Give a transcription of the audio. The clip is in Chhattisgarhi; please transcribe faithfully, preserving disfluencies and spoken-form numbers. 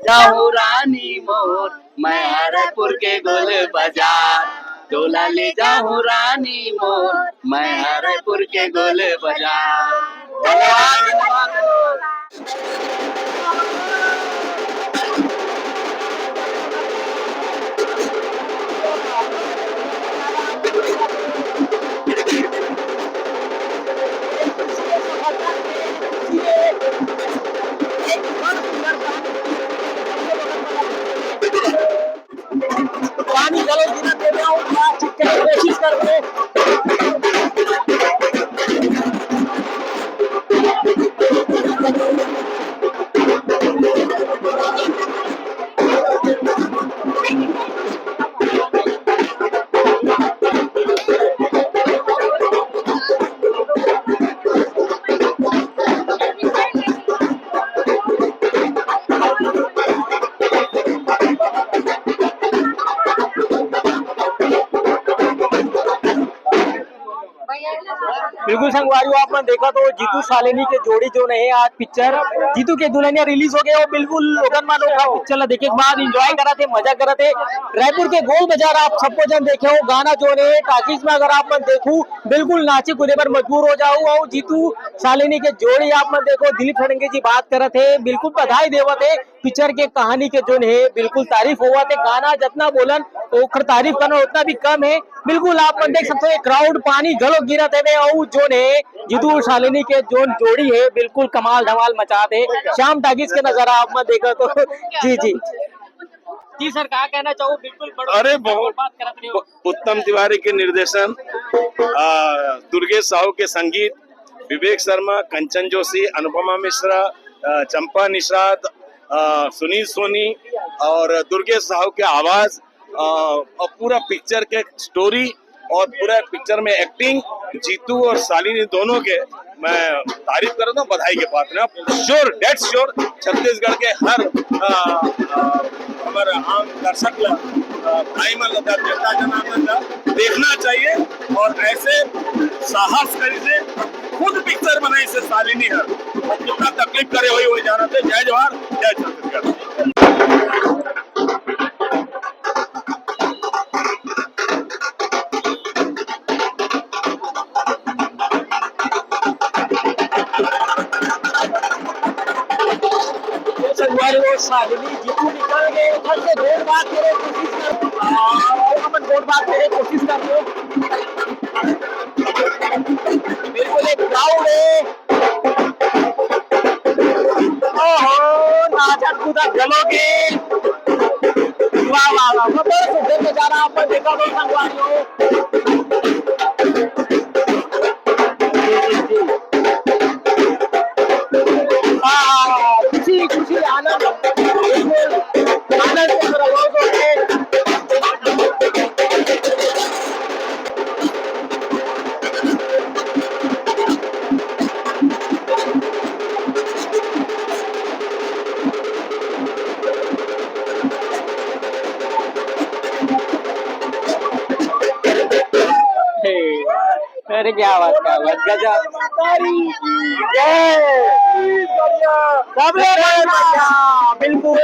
जाहूँ रानी मोर, मैं रायपुर के गोल बाजार, तोला ले जाहूँ रानी मोर, मैं रायपुर के गोल बाजार। धन्यवाद, धन्यवाद। पानी घलो गिरत हे, मैं अउ थोड़ा ठीक करे कोशिश करबो। बिल्कुल संगवारी हो, आप मन देखत हो जीतू शालिनी के जोड़ी जोन हे आज पिक्चर जीतू के दुल्हनिया रिलीज हो गए हो। बिल्कुल लोगन मन ओखर पिक्चर ला देखे के बाद एंजॉय करत हे, मजा करत हे। रायपुर के गोल बाजार आप सबो झन देखे हो, गाना जोन हे टाकीज में अगर आप मन देखू बिल्कुल नाचे कूदे बर मजबूर हो जाहू। अउ जीतू शालिनी के जोड़ी आप मन देखो, दिलीप षडंगी जी बात करत हे, बिल्कुल बधाई देवत हे पिक्चर के कहानी के जोन हे बिल्कुल तारीफ होवत हे। गाना जतना बोलन ओखर तारीफ करना उतना भी कम हे। बिल्कुल आप मन देख सकते हो, एक क्राउड पानी घलो गिरत हवे अउ जोन हे जीतू शालिनी के जोन जोड़ी हे बिल्कुल कमाल धमाल मचात हे। श्याम टाकीज के नजारा आप मन देखो तो जी जी। जी सर, का कहना चाहो? बिल्कुल बड़ो अरे, बहुत बात करत रहे हो। उत्तम तिवारी के निर्देशन, आ, दुर्गेश साहू के संगीत, विवेक शर्मा, कंचन जोशी, अनुपमा मिश्रा, आ, चंपा निषाद, आ, सुनील सोनी और दुर्गेश साहू के आवाज, आ, और पूरा पिक्चर के स्टोरी और पूरा पिक्चर में एक्टिंग, जीतू और शालिनी दोनों के मैं तारीफ करता हूँ, बधाई के पात्र हूँ। श्योर, डेड श्योर, छत्तीसगढ़ के हर, आ, आ, हमर आम दर्शक ला, आ, भाई मन ला, जनता जनार्दन ला देखना चाहिए और ऐसे साहस करी से खुद पिक्चर बनाई से शालिनी हर, और कितना तकलीफ करे होही, होही जानत हे। जय जोहार, जय छत्तीसगढ़। संगवारी हो, शालिनी जीतू निकल गए, उधर से गोल बात करे कोशिश कर, हाँ, अपन गोल बात करे कोशिश कर रहे हो। बिल्कुल एक क्राउड है। ओहो, नाचत कूदत घलो के। वाह, वाह, वाह, वाह, बड़ा सुंदर नजारा आप मन देखा हो संगवारी हो। वाह, खुशी, खुशी, आनंद, बिल्कुल, आनंद से भरा हुआ है। अरे क्या बात, क्या बात, गजब। जय। सबले बढ़िया, बिल्कुल।